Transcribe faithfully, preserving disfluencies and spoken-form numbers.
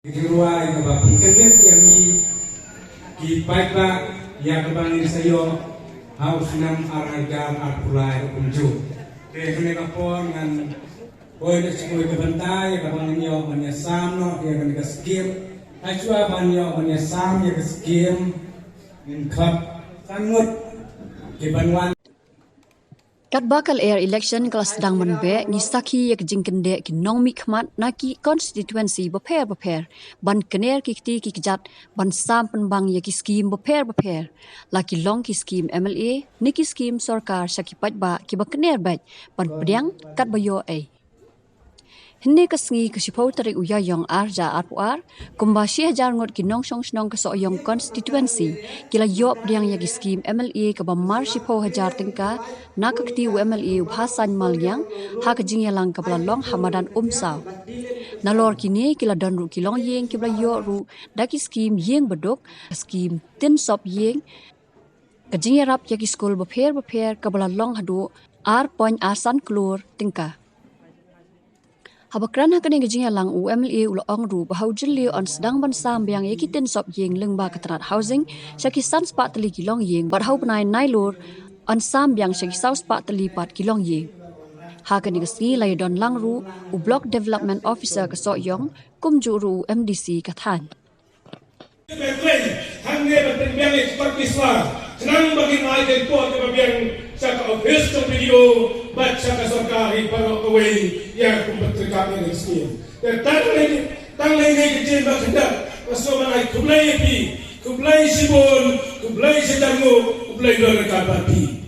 Ki jingrwai kaba pynkynlip ïa ngi ki paidbah ïa kaba ngin sa ïoh ha u snem ar hajar arphew lai kumjuh. Te kane ka por ngan poi na shikui ka bynta ïa kaba ngin ïoh ban ïasam noh ïa kane ka skim. Hashwa ban ïoh ban ïasam ïa ka skim, ngin khot san ngut ki ban wan. Katba ka lyer election ka la sdang ban beh, ngi sakhi ïa ka jingkyndit ki nongmihkhmat na ki constituency bapher bapher ban kner ki kti ki kjat ban sam pynbang ïa ki skim bapher bapher, la ki long ki skim M L A ne ki skim sorkar, sha ki paidbah kiba kner beit ban pdiang katba ïoh ei. Hynne ka sngi, ka shiphew tarik u Ïaïong ar hajar arphew ar, kumba shi hajar ngut ki nongshong shnong ka Sohiong constituency ki la ïoh pdiang ïa ki skim M L A kaba mar shiphew hajar tyngka na ka kti u M L A u Bhasan Maliang, ha ka jingïalang kaba la long ha madan Umsaw. Nalor kine ki la don ruh ki longïing kiba la ïoh ruh da ki skim ïing baduk, skim tin sop ïing, ka jingïarap ïa ki skul bapher bapher kaba la long haduh ar point ar san klur tyngka. Haba kren ha kane ka jingïalang, u M L A u la ong ruh ba ha u Jylliew yn sdang ban sam biang ïa ki tin sop ïing lyngba ka tnat housing sha ki san spah tylli ki longïing, bad ha u bnai Nailur yn sam biang sha ki saw spah tylli pat ki longïing. Ha kane ka sngi la ïadon lang ruh u Block Development Officer ka Sohiong kumjuh ruh u M D C ka thaiñ. Ban trei hangne ban pynbiang ïa ki kot ki sla, khnang ba kin ai ka report kaba biang sha ka office jong B D O bad sha ka sorkar hi baroh kawei ïa kum ban treikam ïa ka skim. Te tang lei, tang lei ne ka jingmut khyndiat, nga sngewbha ban ai khublei ïa phi, khublei shibun, khublei shihajar nguh, khublei don ryngkat bad phi.